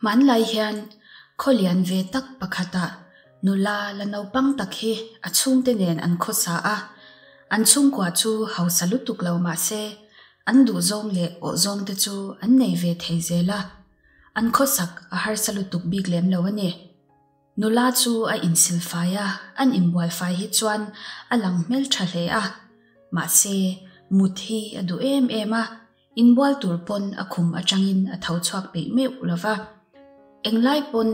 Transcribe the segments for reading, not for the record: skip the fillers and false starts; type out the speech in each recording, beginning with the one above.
Hmanlai hian khaw lian ve tak pakhatah nula la naupang tak hi a chhungte nen an khawsa a, an chhungkua chu hausa lutuk lo mah se an duhzawng leh awhzawng te chu an nei ve thei zel a, an khawsak a harsa lutuk bik lem lo a ni. Nula chu a insilfai a, an inbualfai hi chuan a lang hmeltha hle a, mahse mut hi a duh em em a, Inbual tur pawn a khum atangin a tho chhuak peih meuh lo va. Englai pawn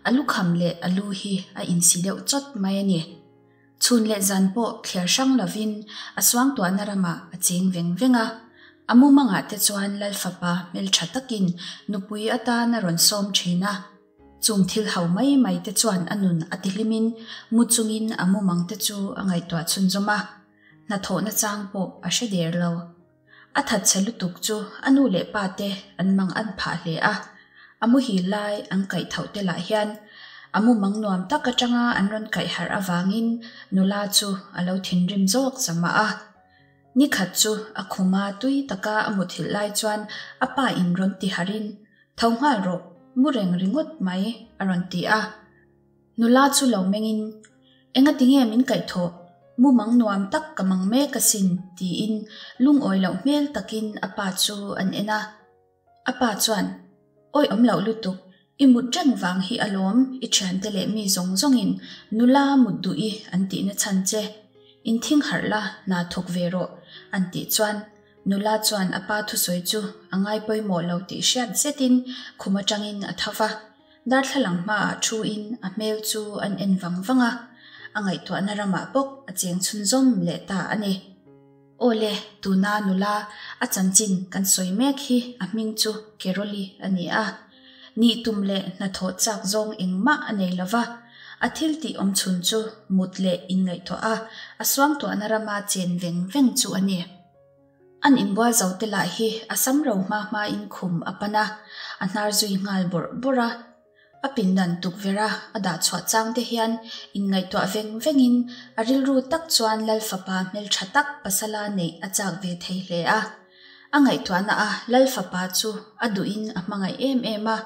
a lukham leh a lu hi a insi deuh chawt mai a ni. Chhun leh zan pawh thliar hrang lovin a suangtuahna ramah a cheng veng veng a. A mumangah te chuan Lalfapa hmeltha takin nupui atan a rawn sawm thin a. Chung thil ho mai mai te chuan a nun a tihlimin mu chungin a mumang te chu a ngaihtuah chhunzawm a. Hnathawhna chang pawh a hre der lo. A thatchhe lutuk chu a nu leh pa te an mang an phah hle a, a muhil lai an kaih tho te lah hian a mumang nuam tak atanga an rawn kaih harh avangin nula chu a lo thinrim zawk za mah a. Nikhat chu a khuma tui taka a muthilh lai chuan a pa in rawn ti harhin, Tho nghal rawh, mu reng ringawt mai a rawn ti a. Nula chu lo mengin, Engati nge min kaihthawh? Mumang nuam tak ka mang mek asin, tiin lungawi loh hmel takin a pa chu an en a. A pa chuan, Awi awm loh lutuk, i mut reng vang hi alawm i thiante leh mi zawng zawngin nula mut duh i an tihna chhan che. Inthing harh la, hna thawk ve rawh, an tih chuan nula chuan a pa thusawi chu a ngai pawimawh lo tih hriat zetin khum atangin a tho va. Darthlalang hmaah thuin a hmel chu an en vang vang a, a ngaihtuahna ramah bawk a cheng chhunzawm leh ta a ni. Aw le, tuna nula a chanchin kan sawi mek hi a hming chu Keroli a ni a. Nih tum leh hnathawh chak zawng engmah a nei lo va, a thil tih awm chhun chu mut leh inngaihtuah a, a suangtuahna rama chen veng veng chu a ni. An inbual zo te lah hi a sam ro hma hmain khum a pan a, a hnar zui nghal bawrh bawrh a. A pindan tukverh a a dah chhuah chang te hian inngaihtuah veng vengin a rilru tak chuan Lal fapa hmeltha tak pasala neih a chak ve thei hle a. A ngaihtuahna a Lal fapa chu a duhin a hmangaih em em a,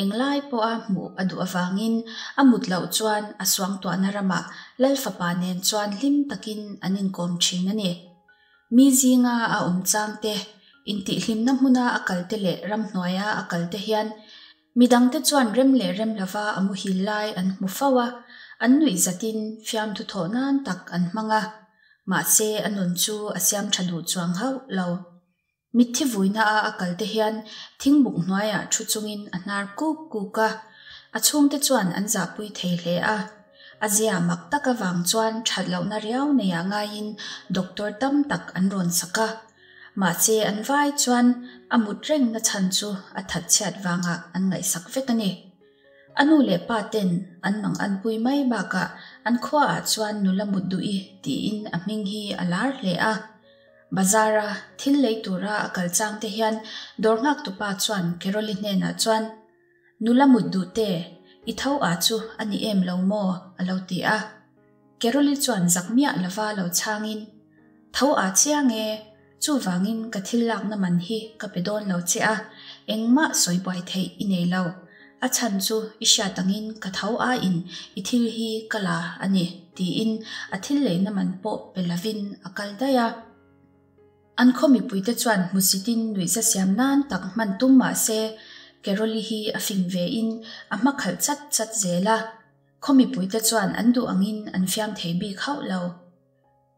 englai pawha hmuh a duh avangin a mut loh chuan a suangtuahna ramah Lal fapa nen chuan hlim takin an inkawm thin a ni. Mi zinga a awm chang te, intihhlimna hmuna a kal te leh ramhnuaia a kal te hian midangte chuan rem leh rem lova a muhil lai an hmu fo a, an nuih zatin fiamthu thawh nan tak an hmang a. Mahse a nun chu a siam tha duh chuang hauh lo. Mitthi vuina a a kal te hian thingbuk hnuaiah thu chungin a hnar kuk kuk a, a chhungte chuan an zahpui thei hle a. A zia mak tak avang chuan that lohna riau neiah ngaiin doctor tam tak an rawn sak a. Mahse an vai chuan a mut rengna chhan chu a that chhiat vangah an ngaihsak vek a ni. A nu leh pa ten an mang an pui mai bakah an khuaah chuan nula mut duh i tiin a hming hi a lar hle a. Bazar-a thil lei tura a kal chang te hian dawr nghaktupa chuan Carol-i hnenah chuan, Nula mut duh te, i tho a chu a ni em lo maw? a lo ti a. Carol-i chuan zak miah lova lo chhangin, Tho a chiang e, chuvangin ka thil lakna man hi ka pe dawn lo che a, engmah sawi buai theih i nei lo. A chhan chu i hriat angin ka tho aiin i thil hi ka la a ni, tiin a thil leina man pawh pe lovin a kal daih a. An khaw mipuite chuan hmusitin nuihza siam nan tak hman tum mah se, Carol-i hi a fing vein a hma khalh chat chat zel a. Khaw mipuite chuan an duh angin an fiam thei bik hauh lo.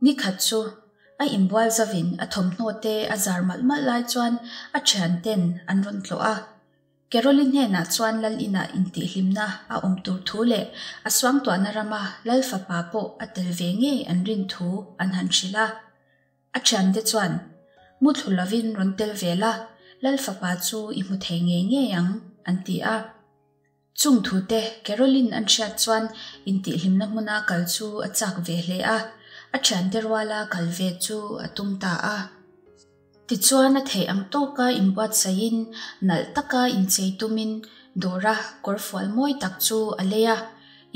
Nikhat chu a inbual zovin a thawmhnaw te a zar malh malh lai chuan a thianten an rawn tlawh a. Carol-i hnenah chuan Lal inah intihhlimna a awm tur thu leh a suangtuahna rama Lal fapa pawh a tel ve ngei an rin thu an han hrilh a. A thiante chuan, Muthlu lovin rawn tel ve la, Lal fapa chu i hmu thei ngei ngei ang, an ti a. Chung thute Carolyn an hriat chuan intihhlimna hmuna kal chu a chak ve hle a, a thiante ruala kal ve chu a tum ta a. Tichuan a theih ang tawka inbuatsaihin nalh taka inchei tumin dawra kawrfual mawi tak chu a lei a,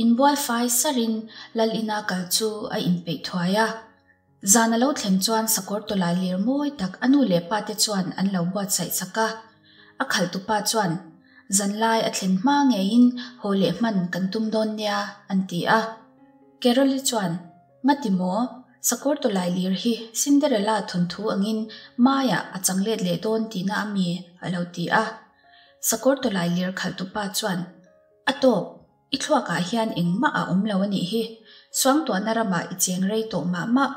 inbual fai sarin Lal ina kal chu a inpeih thuai a. Zan a lo thlen chuan sakawr tawlai lir mawi tak a nu leh pa te chuan an lo buatsaih chak a. A khalhtupa chuan, Zanlai a thlen hma ngeiin haw leh hman kan tum dawn nia, an ti a. Carol-i chuan, Ngati maw? Sakawr tawlailir hi Cinderella thawnthu angin maiah a chang let leh dawn tihna a mi? a lo ti a. Sakawr tawlailir khalhtupa chuan, A tawk, i thluakah hian engmah a awm lo a nih hi. Suangtuahna ramah i cheng rei tawh mah mah.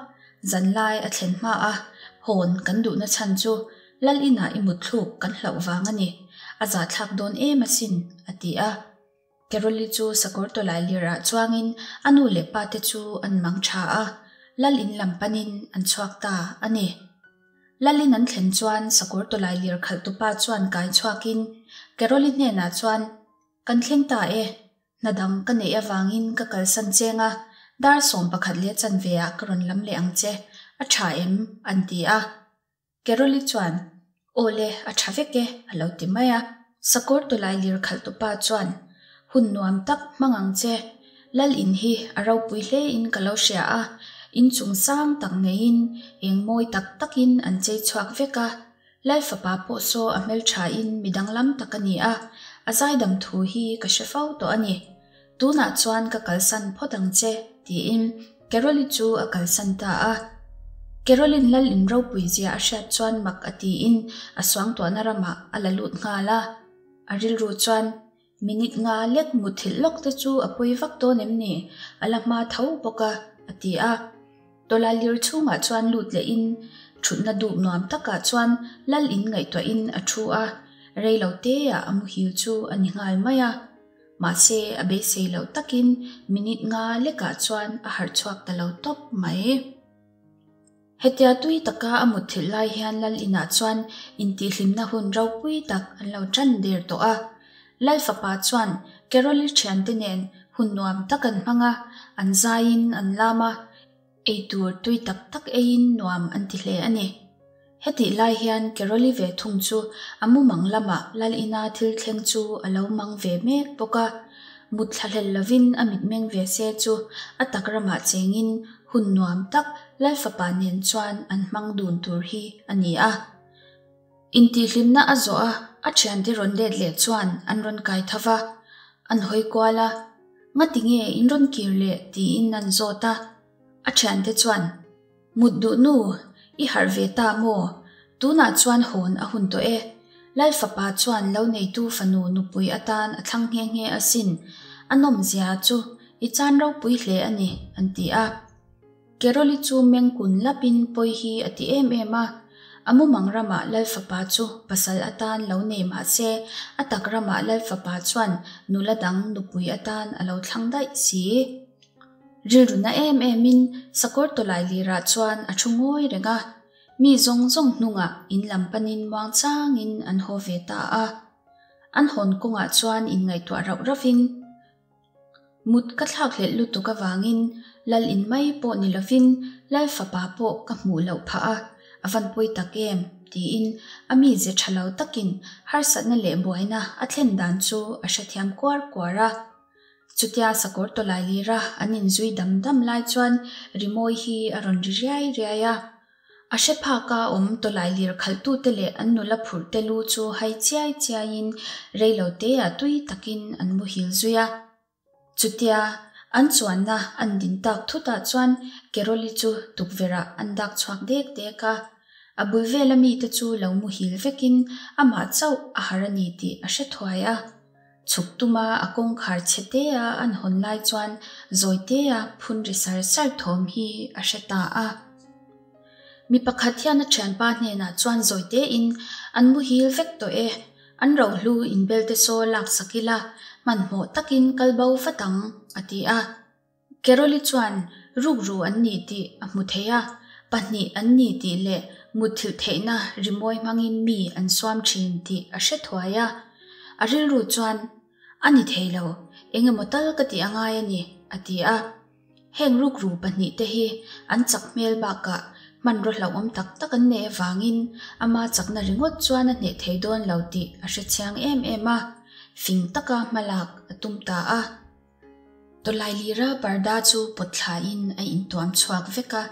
Zanlai a thlen hma a, hawn kan duhna chhan chu Lal inah i mutthluk kan hlauh vang a ni. A zahthlak dawn em asin, a ti a. Carol-i chu sakawr tawlailir ah chuangin a nu leh pa te chu an mang tha a, Lal in lam panin an chhuak ta a ni. Lal in an thlen chuan sakawr tawlailir khalhtupa chuan kai chhuakin Carol-i hnenah chuan, Kan thleng ta e, hna dang ka neih avangin ka kalsan cheng a, dar 11 leh chanve ah ka rawn lam leh ang che, a tha em? an ti a. Carol-i chuan, Aw le, a tha vek e, a lo ti mai a. Sakawr tawlailir khalhtupa chuan, Hun nuam tak hmang ang che. Lal in hi a ropui hle in ka lo hria a, in chung sang tak neiin eng mawi tak takin an chei chhuak vek a. Lal fapa pawh saw a hmeltha in mi danglam tak a ni a, a zaidam thu hi ka hre fo tawh a ni. Tunah chuan ka kalsan phawt ang che, tiin Carol-i chu a kalsan ta a. Carol-in Lal in ropui zia a hriat chuan mak a tiin a suangtuahna ramah a la lut nghal a. A rilru chuan, Minute nga lek muthilh lawk te chu a pawi vak dawn em ni? A la hma tho bawk a, a ti a. Tawlailir chhungah chuan lut lehin thutna dup nuam takah chuan Lal in ngaihtuahin a thu a, rei lo teah a muhil chu a ni nghal mai a. Mahse, a beisei loh takin minute nga lekah chuan a harh chhuak ta lo tawp mai. Hetia tui taka a mutthilh lai hian Lal inah chuan intihhlimna hun ropui tak an lo tan der tawh a. Lal fapa chuan Carol-i thiante nen hun nuam tak an hmang a, an zaiin an lam a, eitur tui tak tak eiin nuam an ti hle a ni. Hetih lai hian Carol-i ve thung chu a mumang lamah Lal ina thil thleng chu a lo mang ve mek bawk a. Mut thlahlel lovin a mitmeng ve se chu a tak ramah chengin hun nuam tak Lal fapa nen chuan an hmang dun tur hi a ni a. Intihhlimna a zawh a, a thiante rawn let leh chuan an rawn kai tho va, an hawi kual a, Ngati nge in rawn kir leh? tiin an zawt a. A thiante chuan, Mut duh nu, i harh ve ta maw? Tunah chuan hawn a hun tawh e. Lal fapa chuan lo neitu fanu nupui atan a thlang nghe nghe asin. A nawmzia chu i chan ropui hle a ni, an ti a. Carol-i chu meng kun lapin pawi hi a ti em em a. A mumang ramah Lal fapa chu pasal atan lo nei mah se, a tak ramah Lal fapa chuan nula dang nupui atan a lo thlang daih si. Rilru na em emin sakawr tawlai lirah chuan a thu ngawi reng a, mi zawng zawng hnungah in lam panin muang changin an haw ve ta a. An hawn kawngah chuan inngaihtuah rauh rauhin, Mut ka thlak hlelh lutuk avangin Lal in mai pawh ni lovin Lal fapa pawh ka hmuh loh phah a, a van pawi tak em? tiin a mize tha lo takin harsatna leh buaina a thlen dan chu a hrethiam kuar kuar a. Chutia sakawr tawlai lira an inzui dam dam lai chuan rimawi hi a rawn ri riai riai a. A hre phaka awm tawlai lir khalhtute leh an nula phurhte lu chu hai chiai chiaiin reilo teah tui takin an muhil zui a. Chutia an chuanna an din tak thutah chuan Carol-i chu tukverhah an dak chhuak dek dek a. A bul vela mite chu lo muhil vekin amah chauh a har a ni tih a hre thuai a. Chhuk tuma a kawngkhar chhe tea an hawn lai chuan Zawitea phun ri sar sar thawm hi a hre ta a. Mi pakhat hian a thianpa hnenah chuan Zawitein an muhil vek tawh e, an rohlu inbelte saw laksak ila hmanhmawh takin kal bo vat ang, a ti a. Carol-i chuan rukru an ni tih a hmu thei a, pahnih an ni tih leh mutthilh theihna rimawi hmangin mi an suam thin tih a hre thuai a. A rilru chuan, A ni thei lo, eng emaw tal ka tih a ngai a ni, a ti a. Heng rukru pahnihte hi an chak hmel bakah hmanraw hlauhawm tak tak an neih avangin ama chakna ringawt chuan a hneh thei dawn lo tih a hre chiang em em a, fing taka hmalak a tum ta a. Tawlailira parda chu pawt thlain a intuam chhuak vek a,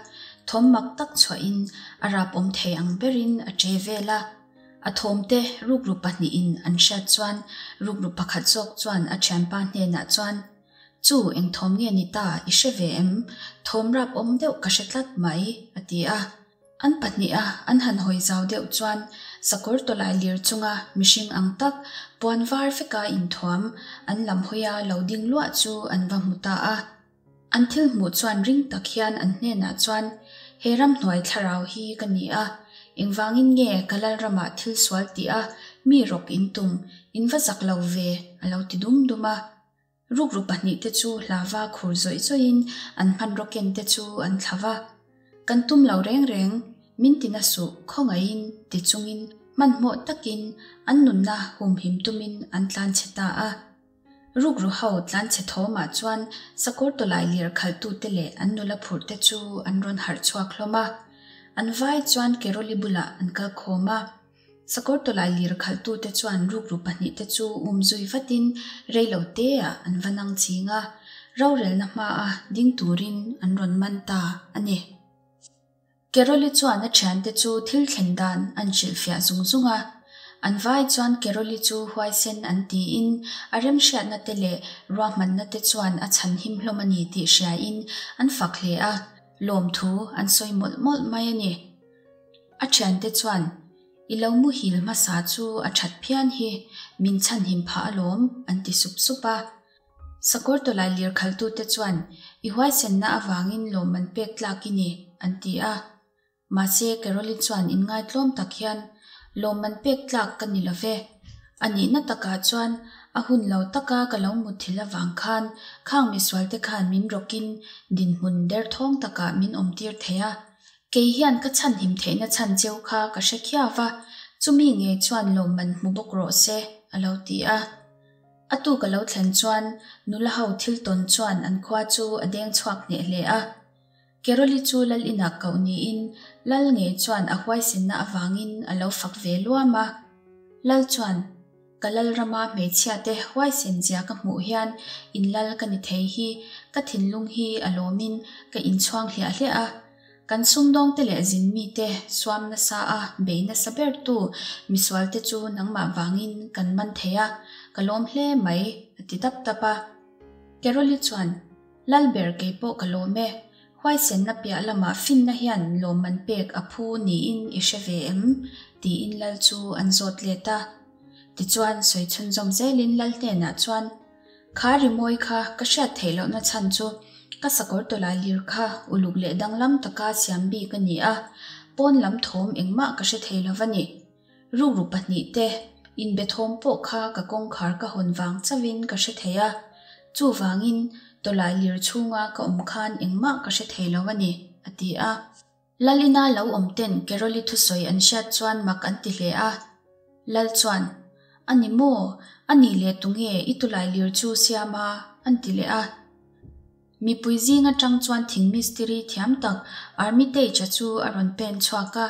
thawm mak tak chhuahin a rap awm thei ang berin a che vel a. A thawmte rukru pahnihin an hriat chuan rukru pakhat zawk chuan a thianpa hnenah chuan, Chu, eng thawm nge ni ta, i hre ve em? Thawm rap awm deuh ka hre tlat mai, a ti a. An pahniha an han hawi zau deuh chuan sakawr tawlai lir chunga mihring ang tak puan var veka inthuam an lam hawia lo ding luah chu an va hmu ta a. An thil hmuh chuan ring tak hian an hnenah chuan, He ramhnuai thlarau hi ka ni a, engvangin nge ka Lalramah thil sual tih a mi rawk in tum, in va zak lo ve, a lo ti dum dum a. Rukru pahnihte chu hlava khur zawih zawihin an hmanraw ken te chu an thla va. Kan tum lo reng reng, min ti na suh, khawngaihin ti chungin hmanhmawh takin an nunna humhim tumin an tlanchhe ta a. Rukru ho tlanchhe thawmah chuan sakawr tawlai lir khalhtute leh an nula phurhte chu an rawn harh chhuak hlawm a. An vai chuan Keroli bulah an kal khawm a. Sakawr tawlai lir khalhtute chuan rukru pahnihte chu um zui vatin rei lo teah an va nang ching a, rorelna hmaa ding turin an rawn man ta a ni. Keroli chuan a thiante chu thil thlen dan an hrilhfiah zung zung a. An vai chuan Keroli chu huaisen an tiin a remhriatna te leh ruahmanna te chuan a chhan him hlawm a ni tih hriain an fak hle a, lawmthu an sawi mawlh mawlh mai a ni. A thiante chuan, I lo muhil hmasa chu a that phian hi, min chhanhim phah alawm, an ti sup sup a. Sakawr tawlai lir khaltute chuan, I huaisenna avangin lawmman pek tlak i ni, an ti a. Mahse, Carolyn chuan inngaitlawm tak hian, Lawmman pek tlak ka ni lo ve. A nihna takah chuan a hun lo taka ka lo mutthilh avang khan khang misualte khan min rawkin dinhmun derthawng takah min awmtir thei a. Kei hian ka chhanhim theihna chhan cheu kha ka hre khiau va, chumi ngei chuan lawmman hmu bawk rawh se, a lo ti a. A tuk a lo thlen chuan nula ho thil tawn chuan an khua chu a deng chhuak hneh hle a. Keroli chu lal inah koh niin lal ngei chuan a huaisenna avangin a lo fak ve luam a. Lal chuan, Ka lal rama hmeichhiate huaisen zia ka hmuh hian in lal ka ni thei hi ka thinlung hi a lawmin ka inchhuang hliah hliah a. Kan sumdawngte leh zinmite suam nasa a bei nasa bertu misualte chu nangmah vangin kan man thei a, ka lawm hle mai, a ti dap dap a. Carol-i chuan, Lalber kei pawh ka lawm e, huaisenna piah lamah finna hian lawmman pek a phu niin i hre ve em? tiin Lal chu an zawt let a. Tichuan, sawi chhunzawm zelin Lal hnenah chuan, Kha rimawi kha ka hriat theih lohna chhan chu ka sakawr tawlai lir kha uluk leh danglam taka siam bik a ni a, pawn lam thawm engmah ka hre thei lo va ni. Rukru pahnih te inbe thawm pawh kha ka kawngkhar ka hawn vang chauhin ka hre thei a, chuvangin tawlai lir chhunga ka awm khan engmah ka hre thei lo a ni, a ti a. Lalina lo awm ten Carol-i thusawi an hriat chuan mak an ti hle a. Lal chuan, A ni maw? A nih leh tunge i tulai lir chu siam a? an ti leh a. Mipui zing atang chuan thing mistiri thiam tak Armitage-a chu a rawn pen chhuak a.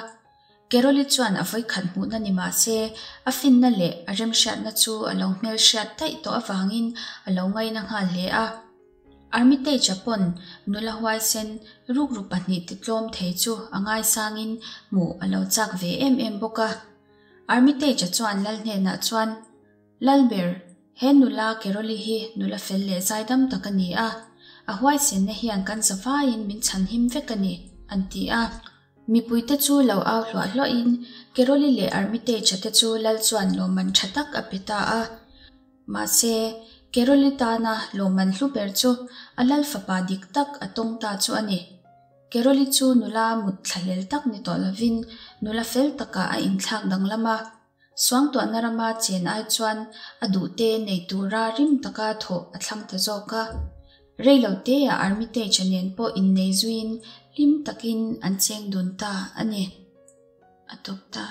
Carol-i chuan a vawikhat hmuhna ni mah se, a finna leh a remhriatna chu a lo hmelhriat daih tawh avangin a lo ngaina nghal hle a. Armitage-a pawn nula huaisen rukru pahnih titlawm thei chu a ngaisangin hmuh a lo chak ve em em bawk a. Armitage-a chuan Lal hnenah chuan, Lalber, he nula Carol-i hi nula fel leh zaidam tak a ni a, a huaisenna hian kan zavaiin min chhanhim vek a ni, an ti a. Mipuite chu lo au hluah hluahin Carol-i leh Armitage-a te chu Lal chuan lawmman tha tak a pe ta a. Mahse, Carol-i tana lawmman hlu ber chu a lal fapa dik tak a tawng ta chu a ni. Carol-i chu nula mut thlahlel tak ni tawh lovin nula fel takah a inthlak danglam a. Suangtuahna rama chen ai chuan a duhte nei tura rim taka thawh a thlang ta zawk a. Rei lo teah Armitage-a nen pawh innei zuiin hlim takin an cheng dun ta a ni. A tawp ta.